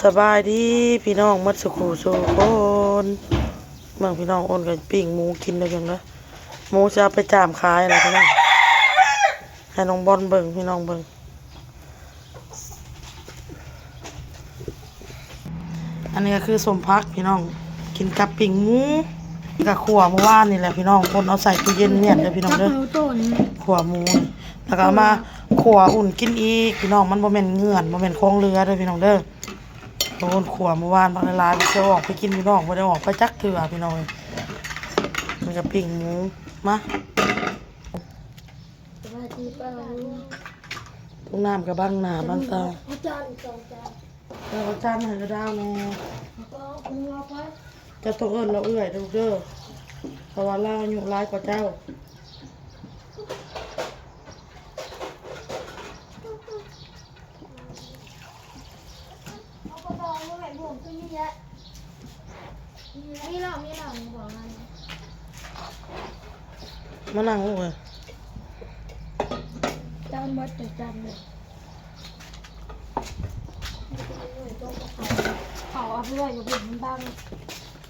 ສະບາຍດີພີ່ນ້ອງໝົດສູ່ຄູ່ສູ່ຄົນ. ເບິ່ງພີ່ນ້ອງໂອນກັນປີ້ງໝູກິນເດີ ເບິ່ງເດີ ໝູຊິເອົາໄປຈ້າມຂາຍແລ້ວພີ່ນ້ອງ. ໃຫ້ນ້ອງບອນເບິ່ງ ພີ່ນ້ອງເບິ່ງ. ອັນນີ້ກໍຄືສົ້ມຜັກພີ່ນ້ອງ ກິນກັບປີ້ງໝູ ນີ້ກໍຂົ້ວມື້ວານນີ້ແຫຼະພີ່ນ້ອງ ຄົນເອົາໃສ່ຕູ້ເຢັນວຽນເດີພີ່ນ້ອງເດີ. ຂົ້ວໝູ ແລ້ວກໍເອົາມາຂົ້ວອຸ່ນກິນອີກພີ່ນ້ອງ ມັນບໍ່ແມ່ນເຫງືອນ ບໍ່ແມ່ນຂອງເຫຼືອເດີພີ່ນ້ອງເດີ. ໂດນຂົ້ວມື້ວານບັກຫຼາຍໆ ບໍ່ໄດ້ອອກໄປກິນຢູ່ນອກ ບໍ່ໄດ້ອອກໄປຈັກເທື່ອພີ່ນ້ອງເອີຍ. ມັນກໍປີ້ງໝູ ມາ ສະບາຍດີປ້າລຸງ. ຕົງນ້ຳກໍບັງໜ້າບັງຕາ. ເອົາຈານສອງຈານ ເອີ ເອົາຈານໃຫ້ລາວດາວແດ່. ເຈົ້າຕ້ອງເອີ້ນລາວເອື້ອຍເດີລູກເດີ ເພາະວ່າລາວອາຍຸຫຼາຍກວ່າເຈົ້າ. ເອົາກະບອງມາໄວ້ບ່ວງຕົວນີ້ແຫຼະ. ມີແລ້ວ ມີແລ້ວ ມີບ່ວງອັນນີ້. ມານັ່ງລູກເອີຍ. ຈານໝົດແຕ່ຈານເລີຍ. ເຂົາເອົາໄປໄວ້ຢູ່ພຸ້ນ ມັນບັງ.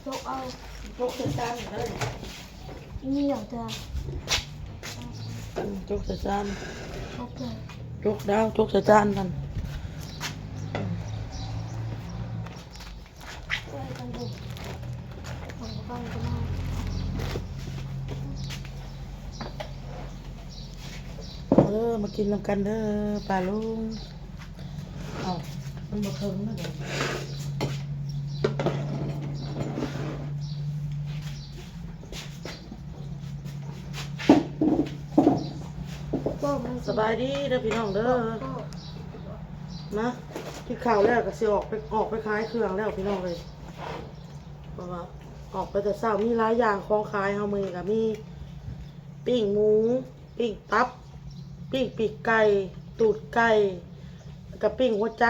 ຈົກເອົາ ຈົກໃສ່ຈານເລີຍ. ມີຫຍັງຈະ ອືມ ຈົກໃສ່ຈານ ຈົກໃສ່ ຈົກດາວ ຈົກໃສ່ຈານຫັ້ນ. ຊ່ວຍກັນເບິ່ງ ເອົາໄປກັນເນາະ. ເອີ ມາກິນນຳກັນເດີປ້າລຸງ. ເອົ້າ ມັນບໍ່ເຖິງນະເດີ. ສະບາຍດີເດີພີ່ນ້ອງເດີ. ມາກິນເຂົ້າແລ້ວກໍຊິອອກໄປ ອອກໄປຂາຍເຄື່ອງແລ້ວພີ່ນ້ອງເອີຍ. ເພາະວ່າອອກໄປແຕ່ເຊົ້າ ມີຫຼາຍຢ່າງຂອງຂາຍເຮົາ. ມື້ນີ້ກໍມີປີ້ງໝູ ປີ້ງຕັບ ປີ້ງປີກໄກ່ ຕູດໄກ່ ແລ້ວກະປີ້ງຫົວໃຈ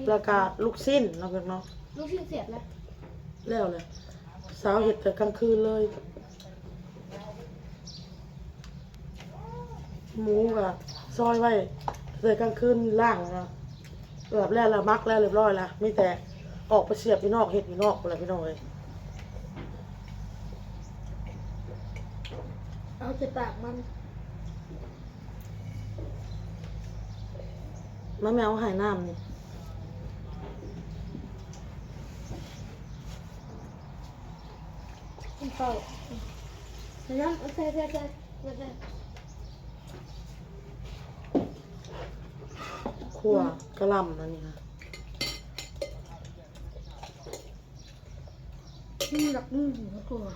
ແລ້ວກະລູກຊີ້ນເນາະ ເພິ່ນເນາະ. ລູກຊີ້ນສຽບແລ້ວ ແລ້ວແຫຼະ ສາວເຮັດແຕ່ກາງຄືນເລີຍ. ໝູກະຊອຍໄວ້ ແຕ່ກາງຄືນລ້າງແລ້ວ ເກືອບແລ້ວລະ ໝັກແລ້ວລຽບຮ້ອຍລະ ມີແຕ່ອອກໄປສຽບຢູ່ນອກ ເຮັດຢູ່ນອກພຸ້ນລະພີ່ນ້ອງເອີຍ. ເອົາໃສ່ປາກມັນ. ມາແມ່ ເອົາໃຫ້ນ້ຳນີ້ ກິນເຂົ້າ. ນ້ຳ ເອົາໃສ່ ໃສ່ ໃສ່ ໃສ່ ໃສ່. ຂົ້ວກະຫຼ່ຳອັນນີ້ນະ. ອືມ ຢາກກິນ ກິນ ກິນ ກິນ ກິນ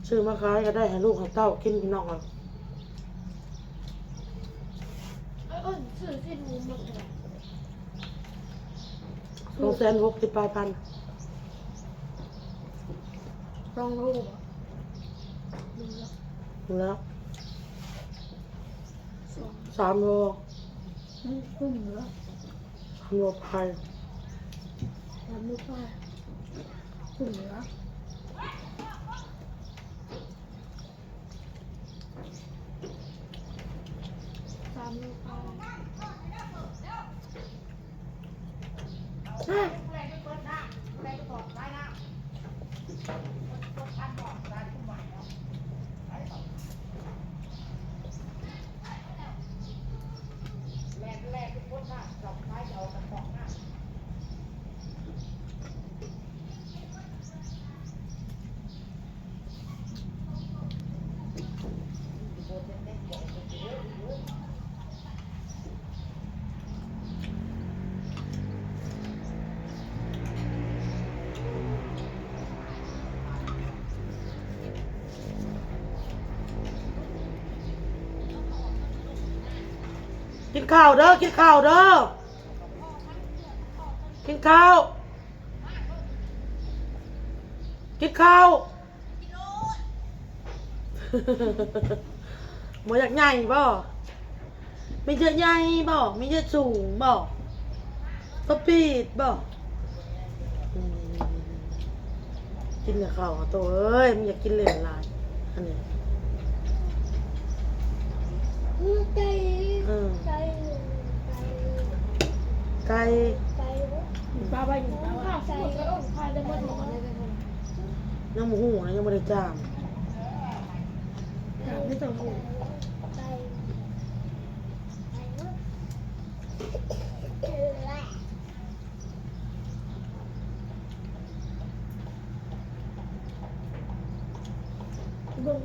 ຊື້ມາຂາຍກໍໄດ້ໃຫ້ລູກໃຫ້ເຕົ້າກິນພີ່ນ້ອງເອີຍ. ເອີ ເອີ ຊື້ຊີ້ນໝູມາຂາຍ. ສອງແສນຫົກສິບປາຍພັນ ສອງໂລບໍ່? ແລ້ວ ສາມໂລ ອືມ ຄຸ້ມເນາະ ສາມໂລປາຍ ສາມໂລປາຍ ຄຸ້ມເນາະ. ກິນເຂົ້າເດີ ກິນເຂົ້າເດີ. ກິນເຂົ້າ ກິນເຂົ້າ. ບໍ່ຢາກໃຫຍ່ບໍ່? ມີເຍອະໃຫຍ່ບໍ່? ມີເຍອະສູງບໍ່? ຕົວປີດບໍ່? ອືມ ກິນແຕ່ເຂົ້າ ໂຕເອີຍ ມັນຢາກກິນເຫຼັ້ນຫຼາຍ ອັນນີ້ ອືມ ໄກ່ ເອີ ໄກ່ ໄກ່ ໄກ່ ໄກ່ ປາໄວ້ ປາໄວ້ ໄກ່ ຍັງບໍ່ຮູ້ນະ ຍັງບໍ່ໄດ້ຈ້າມ ຈ້າມໄດ້ແຕ່ໝູ ໄກ່ ເບິ່ງ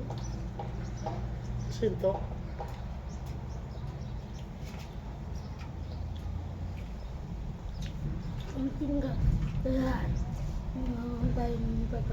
ຊີ້ນໂຕະ ມັນກິນກັບຫຼານ ໄປ ໄປ ໄປ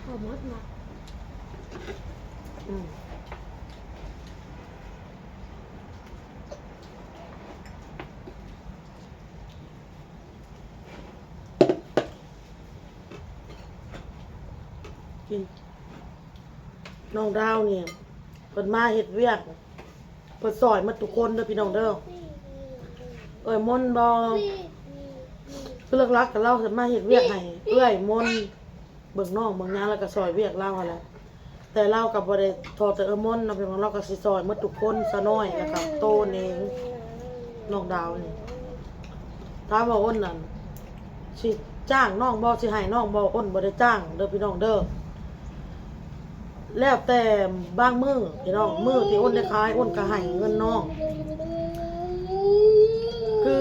ເອົາໝົດເນາະ ອືມ ກິນ ນ້ອງດາວນີ້ ເພິ່ນມາເຮັດວຽກ ເພິ່ນຊ່ອຍໝົດທຸກຄົນເດີພີ່ນ້ອງເດີ ເອື້ອຍມົນບໍ ຄືຫຼັກໆ ກໍລາວມາເຮັດວຽກໃຫ້ເອື້ອຍມົນ ເບິ່ງນ້ອງເບິ່ງຫຍັງ ແລ້ວກໍຊ່ອຍວຽກລາວຫັ້ນແຫຼະ ແຕ່ລາວກໍບໍ່ໄດ້ທໍ້ແຕ່ເອື້ອຍມົນເນາະ ພີ່ນ້ອງ ລາວກໍຊິຊ່ອຍໝົດທຸກຄົນ ສາວນ້ອຍ ແລ້ວກໍໂຕເອງ ນ້ອງດາວນີ້ ຖາມວ່າອ້ນນັ້ນ ຊິຈ້າງນ້ອງບໍ່ ຊິໃຫ້ນ້ອງບໍ່ ອ້ນບໍ່ໄດ້ຈ້າງເດີພີ່ນ້ອງເດີ ແລ້ວແຕ່ບາງມື້ພີ່ນ້ອງ ມື້ທີ່ອ້ນໄດ້ຂາຍ ອ້ນກໍໃຫ້ເງິນນ້ອງ ຄື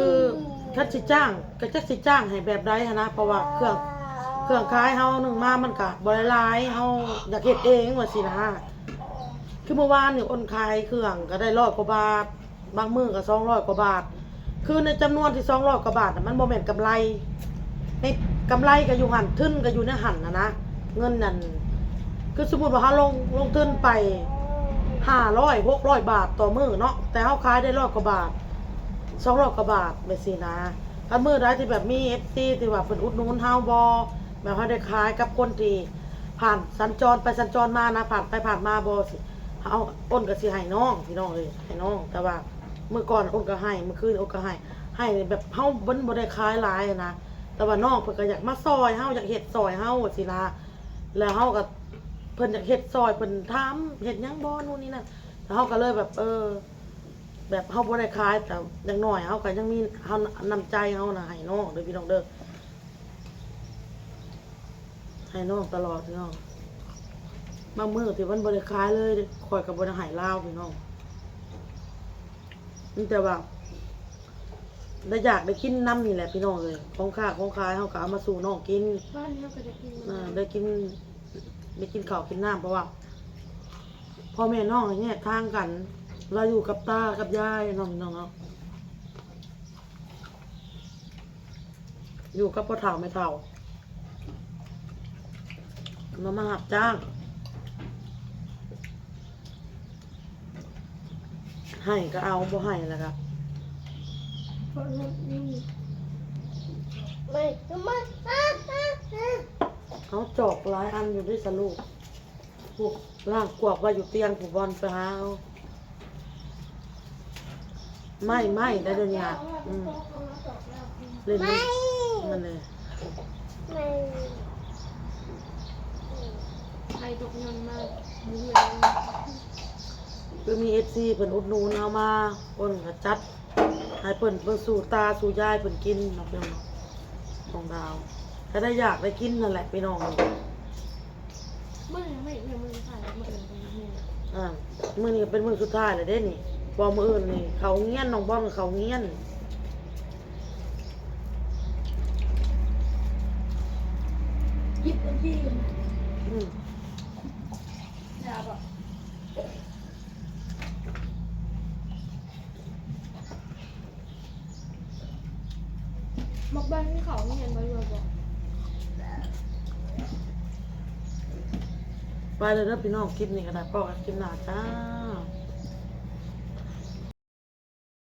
ຄັນຊິຈ້າງ ກໍຈັກຊິຈ້າງໃຫ້ແບບໃດຫັ້ນນະ ເພາະວ່າເຄື່ອງ ເຄື່ອງຂາຍເຮົາໜຶ່ງມາມັນກໍບໍ່ໄດ້ຫຼາຍ ເຮົາຢາກເຮັດເອງວ່າຊີ້ນະ ຄືມື້ວານນີ້ອ້ນຂາຍເຄື່ອງກໍໄດ້ຮ້ອຍກວ່າບາດ ບາງມື້ກໍສອງຮ້ອຍກວ່າບາດ ຄືໃນຈຳນວນທີ່ສອງຮ້ອຍກວ່າບາດນະ ມັນບໍ່ແມ່ນກຳໄລ ໃນ ກຳໄລກໍຢູ່ຫັ້ນ ທຶນກໍຢູ່ໃນຫັ້ນນະນະ ເງິນນັ້ນ ຄືສົມມຸດວ່າເຮົາລົງ ລົງທຶນໄປຫ້າຮ້ອຍ ຫົກຮ້ອຍບາດຕໍ່ມື້ເນາະ ແຕ່ເຮົາຂາຍໄດ້ຮ້ອຍກວ່າບາດ ສອງຮ້ອຍກວ່າບາດແບບຊີ້ນະ ຄັນມື້ໃດທີ່ແບບມີເອັຟຊີທີ່ວ່າເພິ່ນອຸດໜູນເຮົາບໍ່ ແບບເຮົາໄດ້ຂາຍກັບຄົນທີ່ຜ່ານສັນຈອນໄປສັນຈອນມານະ ຜ່ານໄປຜ່ານມາບໍ່ ເຮົາ ອ້ນກໍຊິໃຫ້ນ້ອງ ພີ່ນ້ອງເອີຍ ໃຫ້ນ້ອງ ແຕ່ວ່າມື້ກ່ອນອ້ນກໍໃຫ້ ມື້ຄືນອ້ນກໍໃຫ້ ໃຫ້ແບບເຮົາ ມັນບໍ່ໄດ້ຂາຍຫຼາຍນະ ແຕ່ວ່ານ້ອງເພິ່ນກໍຢາກມາຊ່ອຍເຮົາ ຢາກເຮັດຊ່ອຍເຮົາຊີ້ນະ ແລ້ວເຮົາກໍ ເພິ່ນຢາກເຮັດຊ່ອຍ ເພິ່ນຖາມເຮັດຫຍັງບໍ່ ໂນ່ນນີ້ນັ້ນ ແລ້ວເຮົາກໍເລີຍແບບ ເອີ ແບບເຮົາບໍ່ໄດ້ຂາຍ ແຕ່ຢ່າງໜ້ອຍເຮົາກໍຍັງມີ ເຮົາ ນ້ຳໃຈເຮົານະໃຫ້ນ້ອງເດີພີ່ນ້ອງເດີ ໃຫ້ນ້ອງຕະຫຼອດພີ່ນ້ອງ ບາງມື້ທີ່ມັນບໍ່ໄດ້ຂາຍເລີຍ ຂ້ອຍກໍບໍ່ໄດ້ໃຫ້ລາວພີ່ນ້ອງ ມີແຕ່ວ່າໄດ້ຢາກໄດ້ກິນນຳນີ້ແຫຼະພີ່ນ້ອງເອີຍ ຂອງຄ້າຂອງຂາຍເຮົາກໍເອົາມາສູ່ນ້ອງກິນ ບ້ານເຮົາກໍໄດ້ກິນ ເອີ ໄດ້ກິນ ໄດ້ກິນເຂົ້າກິນນ້ຳ ເພາະວ່າ ພໍ່ແມ່ນ້ອງແຍກທາງກັນ ລາວຢູ່ກັບຕາກັບຍາຍເນາະ ພີ່ນ້ອງເນາະ ຢູ່ກັບພໍ່ເຖົ້າແມ່ເຖົ້າ ລາວມາຮັບຈ້າງ ໃຫ້ກໍເອົາ ບໍ່ໃຫ້ແລ້ວກໍ ເອົາຈອກຫຼາຍອັນຢູ່ເດ້ສະລູກ. ຜູ້ລ້າງກວາດໄວ້ຢູ່ຕຽງ ຜູ້ບ່ອນໄປຫາເອົາ ໄມ້ ໄມ້ໄດ້ດຽວນີ້ ອືມ ຫຼິ້ນມັນ ມັນແຫຼະ ໄມ້ ໄມ້ຕົກຍ່ອນມາ ຄືມີເອັຟຊີເພິ່ນອຸດໜູນເຮົາມາ ເພິ່ນກໍຈັດ ໃຫ້ເພິ່ນ ເພິ່ນສູ່ຕາສູ່ຍາຍເພິ່ນກິນເນາະ ພີ່ນ້ອງເນາະ ຂອງລາວ ຖ້າໄດ້ຢາກໄດ້ກິນນັ້ນແຫຼະ ພີ່ນ້ອງ. ມື້ນີ້ ມື້ນີ້ ມື້ນີ້ ມື້ອື່ນໄປເຮັດ ອ່າ ມື້ນີ້ກໍເປັນມື້ສຸດທ້າຍແລ້ວເດ້ນີ້ ເພາະມື້ອື່ນນີ້ເຂົ້າໂຮງຮຽນ ນ້ອງບອນກໍເຂົ້າໂຮງຮຽນ. ໝາກແບງເຂົ້າໂຮງຮຽນບໍ່ຢູ່ບໍ່? ໄປແລ້ວເດີພີ່ນ້ອງ ຄລິບນີ້ກໍໄດ້ ພໍ້ກັນຄລິບໜ້າຈ້າ.